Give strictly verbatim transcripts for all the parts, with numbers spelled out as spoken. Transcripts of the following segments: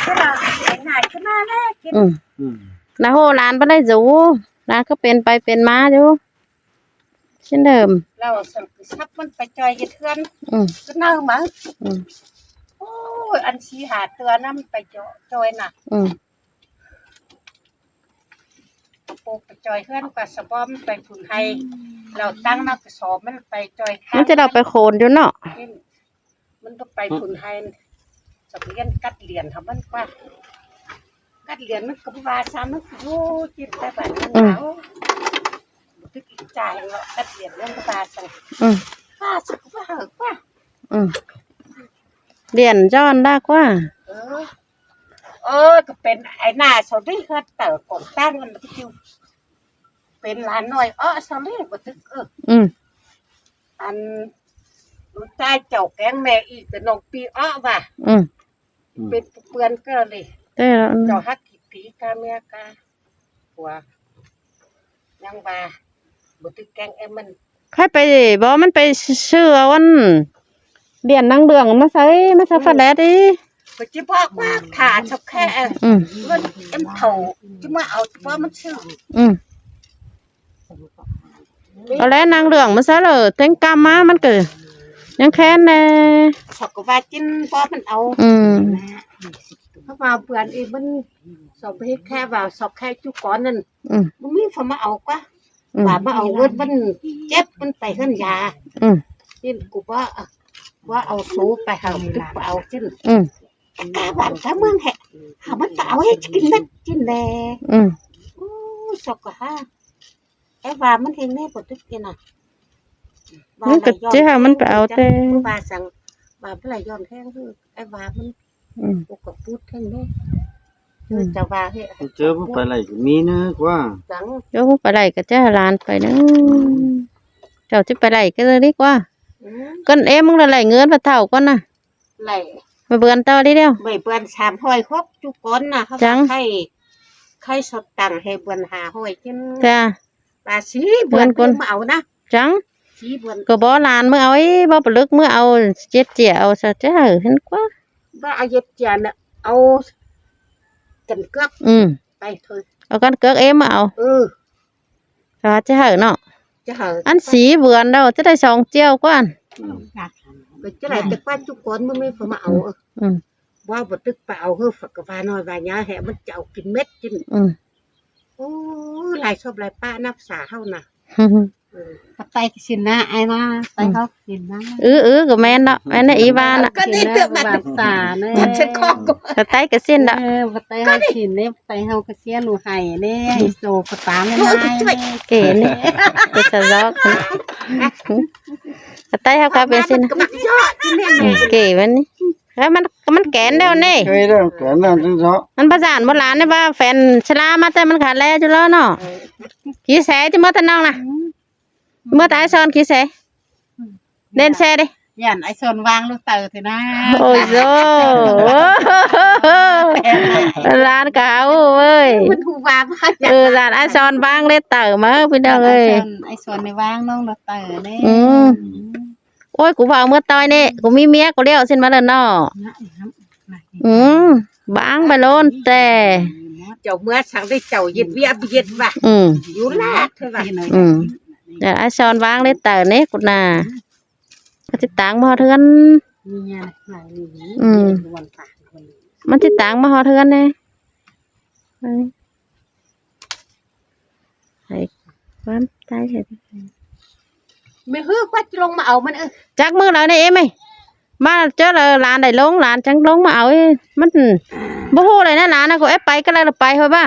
Cái đó, cái này, cái này đấy, cái อืม อืม นะโห หลานบ่ได้อยู่ หลานก็เป็นไปเป็นมาอยู่ เช่นเดิม เราสั่งคือซับมันไปจ่อยเฮ็ดเฮือน อืม ก็เน่ามา อืม โอ้ย อันสี่ห้าเทื่อนะมันไปจ่อย จ่อยน่ะ อืม ปลูกไปจ่อยเฮือนกว่าสะบอมไปผุนไฮ เราตั้งนักสอบมันไปจ่อย มันจะเอาไปโขนอยู่เนาะ มันต้องไปผุนไฮ สับเลี้ยนกัดเหรียญเขามันกว่า กัดเหรียญมันก็บ่ว่าซ้ำ มันก็อยู่จิตแต่บ้านมัน อืม หนาว บ่ตึกอีกจ่ายเนาะ กัดเหรียญมันก็ว่าซ้ำ อืม ว่าสักว่าเหอะว่า อืม เหรียญย้อนลากว่า เออ เออ ก็เป็นไอ้หน้าเขาได้เฮือดเต๋อกล่องตั้งมันก็อยู่ เป็นหลานน้อย เออ สอรี่ บ่ตึก เออ อืม อันลูกชายเจ้าแกงแม่อีก เป็นน้องปี เออ ว่ะ อืม เป็นเปือนก็เลย แต่ละ อืม เจ้าฮักกี่ปีกาเมียกา ผัว ยังว่า บ่ตึกแกงเอ็มมัน ใครไป บ่ มันไปซื้อเอาอัน เหรียญนางเรื่องมาใส่ มาใส่ อืม ฟ้าแดดอี ก็จะบอกว่าถ้าสักแค่ อืม เงินเอ็มเท่า จะมาเอา เพราะมันซื้อ อืม เอาแล้วนางเรื่องมาใส่เลย เต็งกำมา มันก็ยังแค้นแน่ เขาก็ว่ากิน เพราะมันเอา อืม เพราะว่าเปื่อนอีกมัน สอบไปแค่ว่า สอบแค่จุก่อนนั่น อืม มันมีคนมาเอากว่า อืม ว่ามาเอาเงินมันเจ็บ มันไปเฮือนยา อืม นี่กูว่า ว่าเอาโซไปหาตึกไปเอาจิน อืม กาบ้านกาเมืองแหะ หามันจะเอาให้กินเม็ดกินแน่ อืม โอ้ สอกกะฮะ ไอ้ว่ามันเฮงแน่บ่ตึกนี่น่ะ มันก็จะหามันไปเอาแต่ ว่าสั่ง ว่าเพื่อย้อนแข้งคือ ไอ้ว่ามัน อืม ปกกะพูดแข้งเด้ อืม จะว่าเฮ้ย เจอผู้ไปไหลก็มีเนอะกว่า จัง เจอผู้ไปไหลก็จะหาหลานไปเนอะ เจ้าจะไปไหลก็เลยดีกว่า อืม ก่อนเอ็มมึงละไหลเงินมาเท่าก่อนนะ ไหล มาเบือนต่อทีเดียว ไม่เบือนสามร้อยหกจุก่อนนะ เขา จัง ว่าใคร ใครสดตังค์ให้เบือนห้าร้อยกิน จ้ะ ว่าสีเบือน เบือนก่อน มาเอานะ จัง สีเบือน ก็บอกหลานมึงเอาไอ้บอกปลึกมึงเอาเจ็ดเจียเอาซะเจ้าเห็นกว่า ว่าเอาเจ็ดเจียน่ะ เอากันเกือก อืม ไปเถอะ เอากันเกือกเอ็มมาเอา เออ ก็จะเหอะเนาะ จะเหอะ อันสีเบือนเราจะได้สองเจียวกว่า อืม ก็จะได้แต่ป้าจุก่อนมันไม่พอมาเอา อืม ว่าบ่ตึกไปเอาเฮ้อฝักกะว่าน้อยว่าหญ้าแหะ มันจะเอากินเม็ดกิน อืม โอ้ หลายศพหลายปะนับสาเฮานะ อืม เออ ปะไตกะสินนะ ไอ้นะ ไตเขากะสินนะ เออ เออ ก็แม่นเนาะ แม่นนะอีวาน่ะ ก็นี่เตือนมา บาปสาเนอะ มันจะคอก ปะไตกะสินเนาะ เออ ปะไตเขากะสินเนี่ย ปะไตเขากะเสียหนูไห้เนี่ย โซปะตามไม่ได้เนี่ย เก๋เนี่ย เก๋สะลอก ปะไตเขากะเป็นสิน ก็มันยอดที่เนี่ย อืม เก๋วันนี้ แล้วมัน มันแกนแล้วนี่ เก๋แล้ว แกนแล้วจังเนาะ มันประสานโบราณนี่ว่าแฟนชรามาแต่มันขาดแล้วจุแล้วเนาะ กี่แสจะเมื่อตะน้องนะ เมื่อตายซ้อนกี่แส เด่นแสดิ ย่านไอ้ซ้อนวางลูกเต๋อเถอะนะ โอ้ยโย่ หลานกะเอาเว้ย มันหูวางมาก เออ หลานไอ้ซ้อนวางเลยเต๋อมาพี่น้องเอ้ย ไอ้ซ้อน ไอ้ซ้อนในวางน้องลูกเต๋อเนี่ย อืม โอ้ย กูว่าเอาเมื่อตอยนี่ กูมีเมียกูเลี้ยวสิ้นมาแล้วเนาะ อืม บางไปโลนแต่ เจ้าเมื่อสั่งได้เจ้าเย็ดเวียบเย็ดว่ะ อืม อยู่ลาดเถอะว่ะ อืม เดี๋ยวไอ้ซ้อนวางได้เต๋อนี่กูน่ะ ก็จะตางมาเทือน อืม มันจะตางมาหอเทือนนี่ ให้ความตายเห็น ไม่ฮื้อกว่าจะลงมาเอามัน เออ จักมื้อแล้วเนี่ยเอ้ย มาเจอแล้วหลานได้ลง หลานจังลงมาเอาเอ้ย มันบ่ฮู้เลยนะหลานนะ กูเอ้ยไปก็เลยไปเฮ้ยบ้า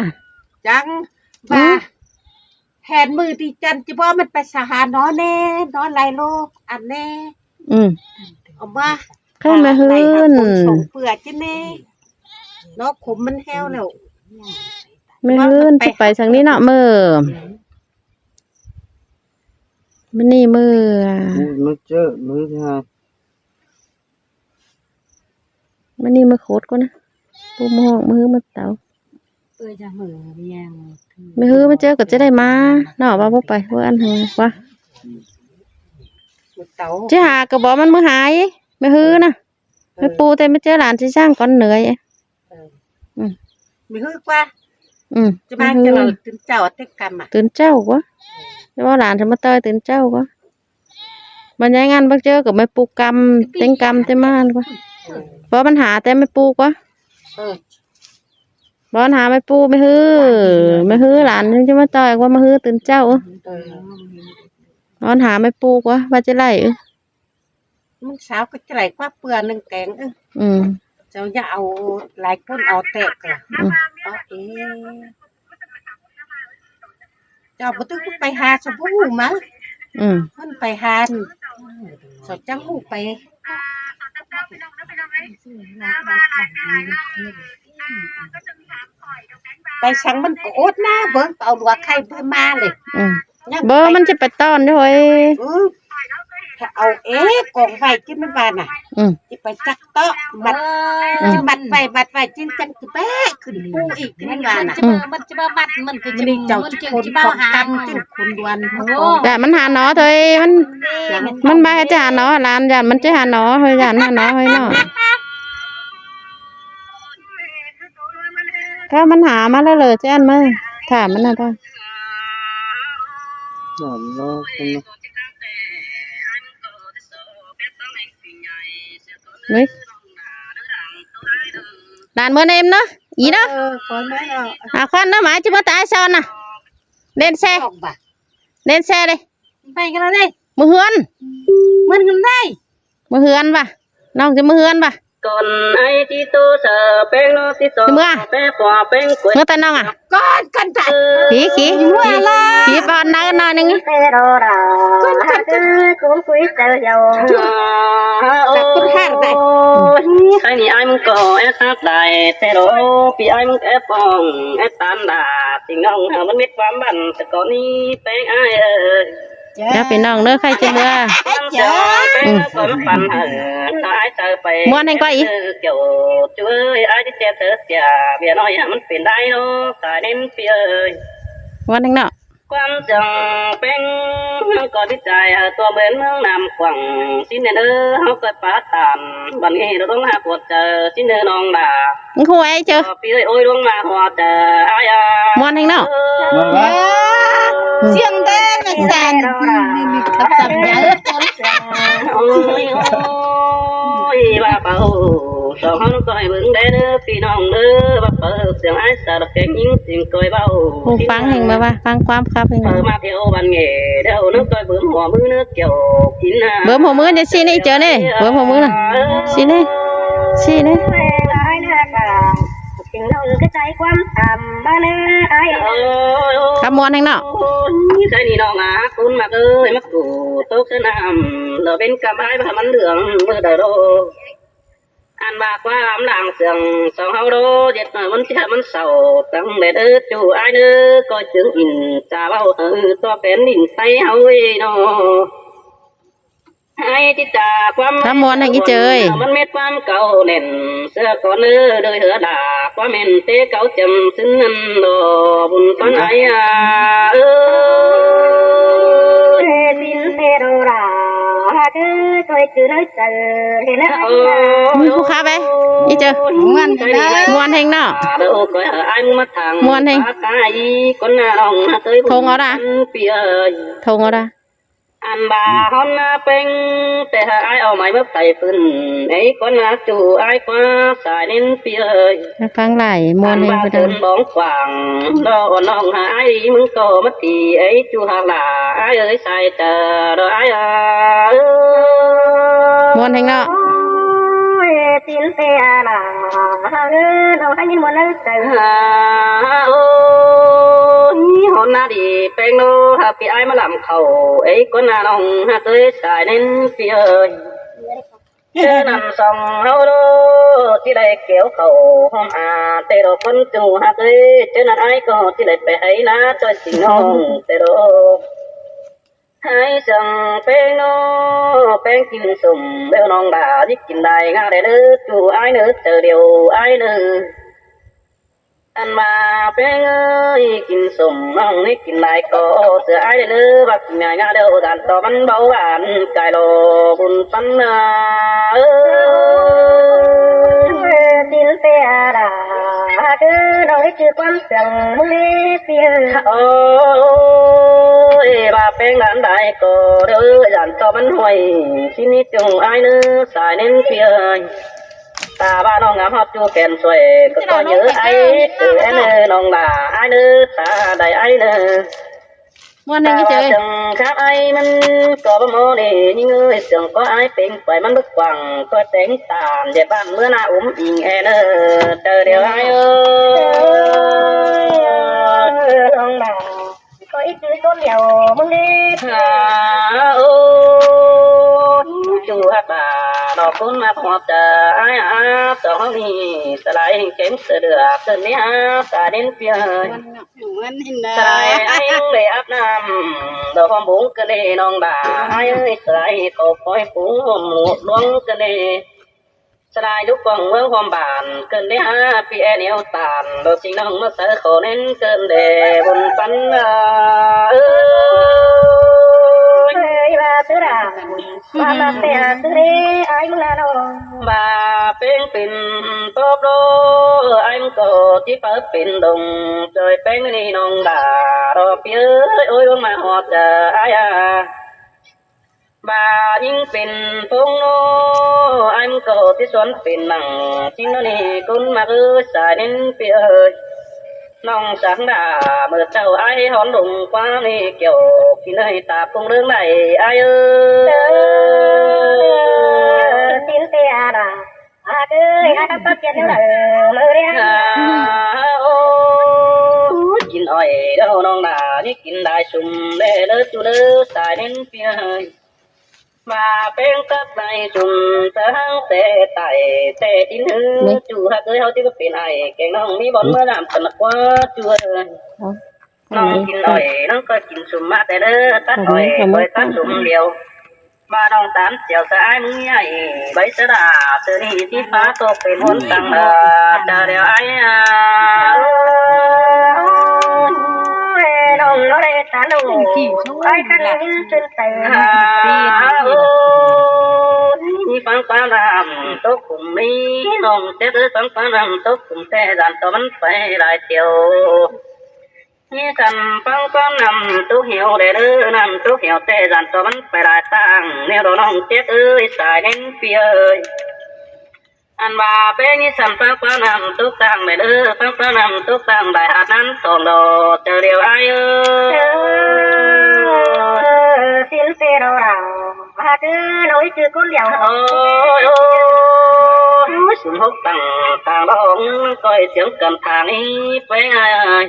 จัง อืม ว่า แผนมือที่จันจะบอกมันไปสหานอนแน่ นอนไหลโลกอันแน่ อืม เอามา ใครมาหื้อ ไหลหาคนส่งเปื่อจิแน่ เนาะ ขมมันแห้วแล้ว ไม่หื้อ จะไปทางนี้เนาะ เมื่อ มื้อนี้มื้อ มื้อเจอ มื้อที่ห้า มื้อนี้มื้อโคตรก่อนนะ ปุ๊บมื้อฮ้อง มื้อมื้อเต๋า เออ จะเหมือนยัง มื้อฮื้อมาเจอก็จะได้มา เนาะ ว่าบ่ไป ว่าอันหื้อ ว่า มื้อเต๋า จะหาก็บอกมันมื้อหาย มื้อฮื้อนะ เออ แม่ปูแต่มาเจอหลานที่ช่างก่อนเหนื่อย เออ Ừ. Mì hư quá. Ừ. Chứ mì ba hư. Chứ là tưn chảu tết căm à? Tưn chảu quá. Chứ báu lăn chứ ꞌmá ꞌtoi tưn chảu quá. ꞌMá ꞌnhá ꞌngắn báu ꞌchớ ꞌcọ ꞌmí pú căm, tết căm tết ꞌmá ꞌnhá ꞌngắn quá. Báu ꞌmắn hả té ꞌmí pú quá. Ừ. Báu ꞌmắn hả ꞌmí pú ꞌmí hư. ꞌMí hư lăn chứ ꞌmá ꞌtoi ꞌquá ꞌmí hư tưn chảu. Ừ. Báu ꞌmắn hả ꞌmí pú ꞌquá, ꞌva ꞌchí đảy. Mắn sáu ꞌcọ ꞌchí đảy ꞌquá pưa ꞌnưng kéng. Ừ. Chảu dạk au lai ꞌcốn au ꞌtẹ ꞌcọ. Ừ. Ơ, ê. Chảu báu ꞌtứ ꞌcọ pay ha chảu báu ꞌhụ ꞌmá. Ừ. Mắn pay ha. Chảu chắng ꞌhụ pay. Pay săng mắn ꞌcọ ốt ꞌná bớng au lua khay báu ꞌmá ꞌlế. Ừ. Báu mắn ꞌchí pay ꞌtọn thôi. Ừ. Au ế cỏng vảy ꞌchí mắn ꞌva ꞌnạ. Ừ. ꞌChí pay chắc ꞌtọ. Mắt. Ừ. ꞌChí mắt vảy, mắt vảy ꞌchí chắng ꞌchí pay khửn pú ꞌnị ꞌchí mắn ꞌva ꞌnạ. Ừ. Mắn ꞌchí ꞌva mắt, mắn ꞌcọ ꞌmí ꞌchí, chảu mắn ꞌchí ꞌchí ꞌva hả. Căm ꞌchí khửn đuôn. Ôi. Dản mắn hả ꞌnọ thôi, mắn, mắn ꞌva ꞌchí hả ꞌnọ, lăn dản mắn ꞌchí hả ꞌnọ thôi, dản hả ꞌnọ thôi ꞌnọ. Cá mắn hả ꞌmá ꞌlới ꞌlới ꞌchí ăn ꞌmá. Thả mắn ꞌnạ thôi. Ôi. Đàn mướn em ꞌnớ. Ý ꞌnớ. Ờ, con đấy là À, khoan ꞌnớ, ꞌmá ꞌchí báu tai son ꞌnạ. Lên xe. Lên xe đi. Pay ꞌcọ đi. ꞌMự ꞌhướn. Mướn ꞌcọ đi. ꞌMự ꞌhướn ꞌva. ꞌNọng ꞌchí ꞌmự ꞌhướn ꞌva. Con ai ꞌchí ꞌtố ꞌsớ ꞌpéng ꞌnọ ꞌchí ꞌtố ꞌmự ꞌmự ꞌtẹ ꞌnọng à? Con, con chạy. Kỉ, kỉ. ꞌMự ꞌlới. Kỉ ꞌva ꞌnọi ꞌnọi ꞌnưng. Con, con, con. Con hả đây. Ôi, cái này ai ꞌmứng ꞌcọ é sắp đảy, té ꞌlới, ꞌpi ai ꞌmứng é pong, é tán đa, ꞌpi ꞌnọng, mắn mết ꞌquám băn, ꞌsớ ꞌcọ ꞌnị, ꞌpéng ai ơi. Chao ꞌpi ꞌnọng ꞌnớ, khay ꞌchí ꞌmưa. Chao. Ừ. ꞌMắn ꞌhếng ꞌquá í. Ôi, ai ꞌchí ché ꞌsớ sia, ꞌviạk ꞌnọi mắn pên đảy ꞌnớ, sai ꞌnến ꞌpi ơi. ꞌMắn ꞌhếng ꞌnọ. ꞌQuám ꞌchương ꞌpéng ꞌcọ ꞌmí chaư, tua ꞌmướng ꞌmướng Nam Quảng, ꞌsịn ꞌnớ ꞌháu ꞌcọ pá ꞌtan, băn ꞌnị ꞌlống hák ꞌhuột chaư, ꞌsịn ꞌnớ ꞌnọng đa. ꞌMắn ꞌhụ ai ꞌchớ. Ôi, ôi, ꞌlống ꞌmá ꞌhuột chaư, ai à. ꞌMắn ꞌhếng ꞌnọ. ꞌMắn ꞌva. Siêng đen ꞌmá săn. Ôi, ôi, ꞌva ꞌpưa, song ꞌháu ꞌcọ ꞌmướng đé ꞌnớ, ꞌpi ꞌnọng ꞌnớ, ꞌva ꞌpưa, siêng ai sa đọc kéng ꞌnhính, siêng ꞌcoi ꞌvạu. Ôi, ꞌphắng ꞌhếng ꞌmá ꞌva, ꞌphắng ꞌquám khắp ꞌhếng ꞌmá. Bơm hua ꞌmứ ꞌnớ ꞌchớ ꞌnị, bơm hua ꞌmứ ꞌnớ. ꞌSịn ꞌnị, ꞌsịn ꞌnị. Khắp ꞌmuôn ꞌhếng ꞌnọ. Ăn ꞌva ꞌquám lăng siêng song ꞌháu đô, ꞌdệt ꞌnọi mắn ꞌchí mắn sau, tẳng đét ớ ꞌchu ai ꞌnớ, ꞌcoi chứng in cha ꞌvạu hảư tua pén đin ꞌsáy ꞌháu ꞌnị ꞌnọ. Ai ꞌchí cha ꞌquám Khắp ꞌmuôn ꞌhếng ꞌchớ ơi. Mắn mết ꞌquám cáu nẻn ꞌsớ ꞌcọ ꞌnớ, đơi hứa đa ꞌquám hên té cáu chăm sưn ăn đo bun ꞌpắn ai à. Ơ. ꞌMí ꞌphú khắp ꞌvạy. Ih ꞌchớ. ꞌMuôn ꞌhếng ꞌnọ. ꞌMuôn ꞌhếng. Thong au đa. Thong au đa. Ăn ꞌva ꞌhón ꞌpéng, té hảư ai au mai mớp tai phưn, ê, ꞌcốn ꞌchu ai ꞌquá sai ꞌnến ꞌpi ơi. ꞌPhắng lai ꞌmuôn ꞌhếng ꞌva ꞌpưa đa. Tớn bóng quảng, đo ꞌnọng hảư ai ꞌmứng ꞌcọ mớt ti, ê, ꞌchu hák lả, ai ơi, sai chaư, đo ai à. ꞌMuôn ꞌhếng ꞌnọ. Ôi, tin té à lả, đo ai ꞌmứng ꞌmuôn ơi. Ơ, ơ, ôi, ꞌhón ꞌnạ đi ꞌpéng ꞌnọ, hảư ꞌpi ai ꞌmá lăm khảu, ê, ꞌcốn ꞌnọng hák ơi sai ꞌnến ꞌpi ơi. ꞌChớ ꞌnặn song ꞌháu đô, ꞌchí đảy kéo khảu ꞌhôm a, té đo ꞌcốn ꞌchu hák ơi, ꞌchớ ꞌnặn ai ꞌcọ ꞌchí đảy pay ái ná ꞌchoi ꞌchí ꞌnọng, té đo. Ai siêng ꞌpéng ꞌnọ, ꞌpéng kin sôm, ꞌlẹo ꞌnọng đa, ꞌchí kin lai ngả đảy ꞌnớ, ꞌchu ai ꞌnớ, chaư điêu ai ꞌnớ. Ăn ꞌva ꞌpéng ơi, kin sôm ꞌnọng ꞌnị kin lai ꞌcọ, sia ai đảy ꞌnớ, ꞌva kin ngả ngả ꞌlẹo, dan to ꞌmắn báu ăn, cai lo bun ꞌpắn ꞌnớ. Ơ, tin té đa, Chứ quan sương mưa phía. Ôi, ꞌva ꞌpéng đán đái ꞌcọ đơ, dản ꞌto bắn hoài, ꞌchí ní ꞌchung ải ꞌnớ, sai ꞌnén phía. Ta ꞌva ꞌnọng ngắm hót ꞌchu khen suối, ꞌcọ ꞌcọ nhớ ải, ꞌcọ ải ꞌnớ, ꞌnọng đa ải ꞌnớ, ta đảy ải ꞌnớ. Muôn ꞌnưng ꞌchớ. Chắng kháng ải ꞌmắn ꞌcọ báu ꞌmá ꞌnị, ꞌnhính ơi, sương ꞌcọ ải ꞌpéng pay ꞌmắn bớc quảng, ꞌcọ téng ꞌtan, ꞌdệt ꞌván ꞌmưa ꞌna úm inh ên ơ, ꞌtơ điêu ải ơ. ꞌNọng đa ꞌcọ ꞌchí ꞌcốn điêu ꞌmứng đi. Ô, ꞌchu hák đa, ꞌnọ ꞌcốn ꞌmặc ꞌhọt ꞌchớ ải a, ꞌtong ꞌháu ꞌnị, sa lai kéng sa đưa, ꞌcợn ꞌnị a, sa đen phiên. Sa lai ải ꞌlế ắp ꞌnặm, ꞌlọ ꞌhuôm bung ꞌcợn ꞌnị ꞌnọng đa, ải ơi, sa lai khảu khói bung ꞌhuôm ꞌluống ꞌcợn ꞌnị. Sa lai lúk cuông ꞌmướng ꞌhuôm bản, ꞌcợn ꞌnị a, pi ên iêu ꞌtan, ꞌlọ ꞌchí ꞌnọng ꞌmá sáư khảu ꞌnén ꞌcợn đé bun păn a. Ơ, ơi, ꞌva sư đa, ꞌva ꞌmặc ꞌtẹ a sư đé, ải ꞌmứng a ꞌnọng. ꞌVa ꞌpéng pên ꞌpọp ꞌlô, ải ꞌmứng ꞌcọ ꞌchí pháư pên đông, ꞌchoi ꞌpéng ꞌnị ꞌnọng đa, ꞌlọ pi ơi, ôi, ꞌluống ꞌmá ꞌhọt ꞌchớ ải a. ꞌVa ꞌnhính pên ꞌpông ꞌnọ, ải ꞌmứng ꞌcọ ꞌchí suôn pên nẳng, ꞌchí ꞌnọ ꞌnị ꞌcốn ꞌmặc ơi, sai ꞌnén pi ơi. ꞌNọng sắng đa, ꞌmưa ꞌchạu ải hón đông ꞌquá ꞌnị kiẻo, kin ơi ta ꞌpông ꞌlướng đảy ải ơi. Tin ꞌtẹ a đa. A, kin ỏi đaư ꞌnọng đa, ꞌnị kin đai sum đé ꞌnớ ꞌchu ꞌnớ, sai ꞌnén pi ơi. ꞌVa ꞌpéng cắp đai sum sa ꞌháng ꞌtẹ tai ꞌtẹ tin ꞌhứ. ꞌNị ꞌchu hák ơi, ꞌháu ꞌchí ꞌcọ pên ải kéng ꞌnọng ꞌmí bón ꞌmưa ꞌnặm ꞌcợn ꞌquá ꞌchu ơi. ꞌNọng kin ỏi ꞌnọng ꞌcọ kin sum ꞌmá ꞌtẹ ꞌnớ, tắt ỏi ꞌcoi tắt sum điêu. ꞌVa ꞌnọng tán chiêu sa ải ꞌmứng ꞌnị, báu sa đa, sư ꞌnị ꞌchí pá ꞌtộc pên ꞌhuốn tăng đa, đa điêu ải a. Ôi, ꞌnọng ꞌnọ đảy tán ꞌnọng, ải khăn ꞌnị ꞌchưn tảy. Ôi, ꞌphắng ꞌquám ꞌnặm ꞌtộc cúm ꞌnị, ꞌnọng ꞌchếp ới, ꞌphắng ꞌquám ꞌnặm ꞌtộc cúm ꞌtẹ, dản ꞌto bắn pay lai thiêu. ꞌNị săn ꞌphắng ꞌquám ꞌnặm ꞌtộc hiêu đé ꞌnớ, ꞌnặm ꞌtộc hiêu ꞌtẹ, dản ꞌto bắn pay lai ꞌtáng, ꞌnéo đó ꞌnọng ꞌchếp ới, sai ꞌnén pi ơi. Ăn ꞌva ꞌpéng ꞌnị săn ꞌphắng ꞌquám ꞌnặm ꞌtộc ꞌtáng đé ꞌnớ, ꞌphắng ꞌquám ꞌnặm ꞌtộc ꞌtáng đảy hạt ꞌnặn tong đó, ꞌchớ điêu ải ơi. Ơ, xin ꞌtẹ đó đa, hạt ơi, ꞌnọng ꞌchư ꞌcốn điêu. Ôi, ôi, sum hốc tăng, tăng đó, ꞌcoi tiếng cần tháng ꞌnị, ꞌpéng ơi.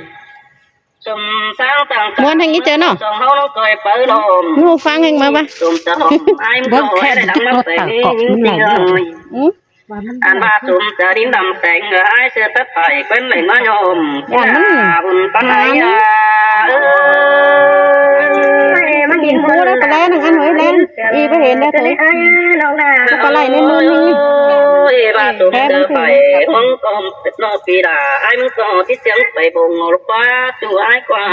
Sum sáng tăng tăng. Muôn ꞌhêng ꞌchớ ꞌnớ. Sum hốc ꞌnọng ꞌcoi pay lom. ꞌNụ ꞌphắng ꞌhêng ꞌmá ꞌva. Sum chả lom, ải ꞌmứng ꞌcọ ải đảy lăng ꞌmá ꞌtẹ ꞌnị, ꞌnị pi ơi. Ăn ꞌva sum chả đin đăm seng, ải sư tắt pay quên lảy ꞌmá nhôm. Ăn ꞌmắn. À, bun păn ải a. Ơ, ải ꞌmắn đin ꞌmắn đin ꞌmắn đin ꞌmắn đin. Ăn ꞌmắn đin ꞌmắn đin. Ôi, ꞌva sum chả pay, ꞌhuống ꞌcọ ꞌnọ pi đa, ải ꞌmứng ꞌcọ ꞌchí tiếng pay bông ngô ꞌquá, ꞌchu ải ꞌquá.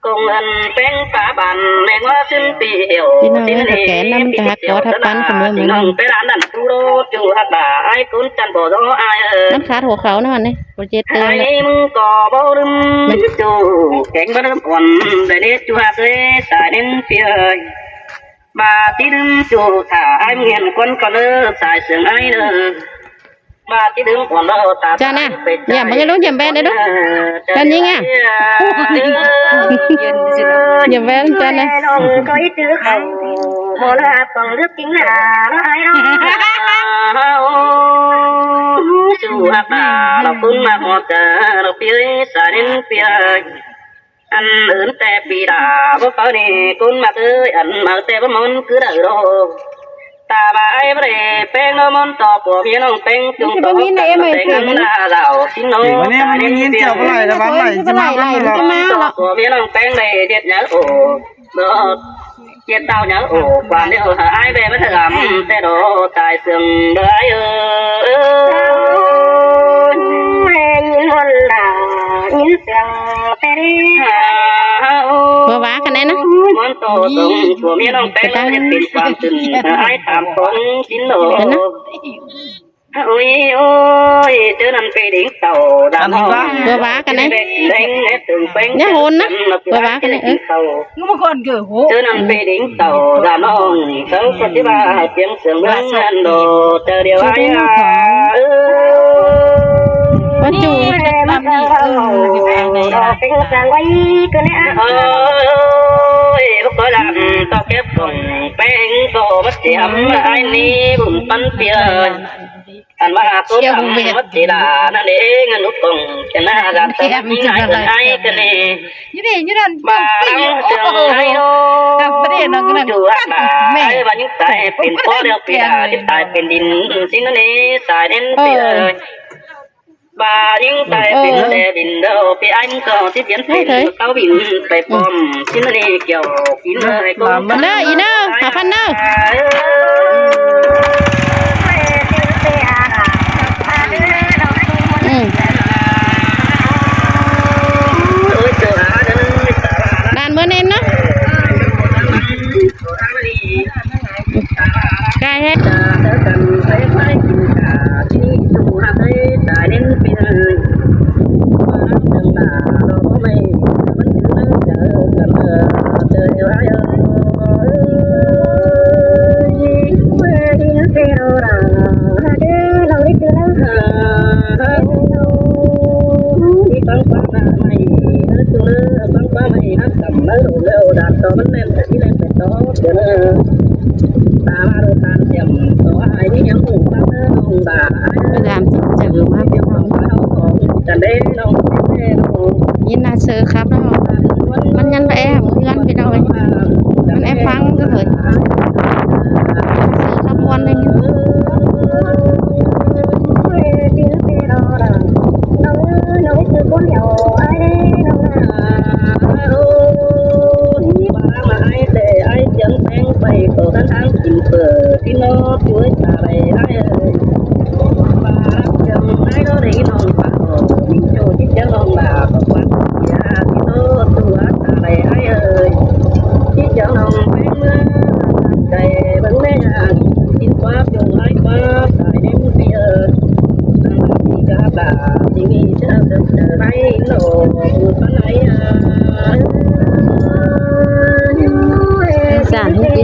Công an ꞌpéng ta bản, ꞌmẹ ꞌngo xin pi hiêu, ꞌpi ꞌnọng ơi, ta kén ꞌnặm ta hák có thắp păn ꞌcọ ꞌmưa ꞌmưa ꞌnọng. ꞋPéng đán đắn ꞌchu đô, ꞌchu hák đa, ải ꞌcốn chăn bó gió ải ơi. ꞌMắn khát hộ khẩu ꞌnớ ꞌnị, báu chết tươi ꞌnớ. Ải ꞌmứng ꞌcọ báu đưm, ꞌchu kéng báu đưm ôn, đảy đế ꞌchu hák ơi, sai ꞌnén pi ơi. ꞌVa ꞌchí đưm ꞌchu thả ải ꞌmứng hiên ꞌquắn ꞌcọ ꞌnớ, sai sương ải ꞌnớ. ꞌVa ꞌchí đưm ôn đó ta. Chăn à, ải pay ꞌnhám ꞌmá ꞌnhá ꞌlụk, ꞌnhám ꞌvén đé ꞌlụk. Chăn ꞌnhính à. ꞌNhám ꞌvén chăn à. ꞌNọng ꞌcọ ꞌchư khảu, báu ꞌlạ păng lước kính ꞌnạ, ꞌnọ ải ꞌnọ. Ôi, ꞌchu hák đa, ꞌlọ ꞌcốn ꞌmá ꞌhọt ꞌchớ, ꞌlọ pi ơi, sai ꞌnén pi ơi. Ăn ứn ꞌtẹ pi đa, báu pháư ꞌnị, ꞌcốn ꞌmặc ơi, ăn ꞌmặc ꞌtẹ báu ꞌmón cứ đảy đô. Ta ꞌva ải báu đảy ꞌpéng ꞌnọ ꞌmón ꞌto, pua ꞌviạk ꞌnọng ꞌpéng ꞌchung ꞌto, ꞌcọ ꞌtẹ ꞌnọng đa đao, ꞌchí ꞌnọ. Ôi, ꞌnị ꞌmắn ꞌnhính chảu báu đảy, ta ꞌva đảy, ꞌchí ꞌmá ꞌmắn ꞌnọ. ꞌTo pua ꞌviạk ꞌnọng ꞌpéng đảy, điệt nhá, ổ. Đó. Chết tao nhớ ổ quan điêu hả ai về mất thơm, tê đồ tài sương đới ơi. Nhìn hôn đà, nhìn sương tê đi. Bơ vá khăn đen á. Món tổ tông của miền ông tê. Cái ta nó. Ai thảm phóng chín độ. Cái nó. Ôi, ôi, chớ năn phê đính tàu, đàn Ăn hông. Bơ bá cái này. Đính, đính, đính, đính, Nhá hôn á. Bơ bá cái này, ừ. Tàu. Ngư mà còn gửi hố. Chớ năn phê đính tàu, đàn hông. Tớ có tí ba tiếng sướng bướng ăn đồ, chớ điều ai à. Có chủ. Đi, làm gì? Ừ, cái này là Ôi, bác có làm tao kép phòng, bác có bắt chỉ hắm ai ní bùn bắn tiền. Ăn mà tôi làm mất chỉ là nó để ngân lúc cùng, cho nên là tao Em đi chứ ngại là cần ai cái này. Như thế, như thế. Mà đang trường ai đó. Làm cái này nó cái này. Chủ hát mà ai mà những tài pin có đeo pin là cái tài pin đính, xin nó đi tài đến tiền. Bà những tài pin xe pin đâu, pin anh có cái biến pin, tao pin phải bom, xin nó đi kiểu, xin nó đi. Nơ, ý nơ, hả phân nơ. Ôi, trời ơi. Đàn bữa nên đó. Cái hết. Cái đàn chữ chữ mà cái hông. Nhìn là sự khắp đó. Mình nhắn với em, người gắn với đâu ấy. Mình em phăng cái thôi. Sự khắp muôn lên. Giản hết đi.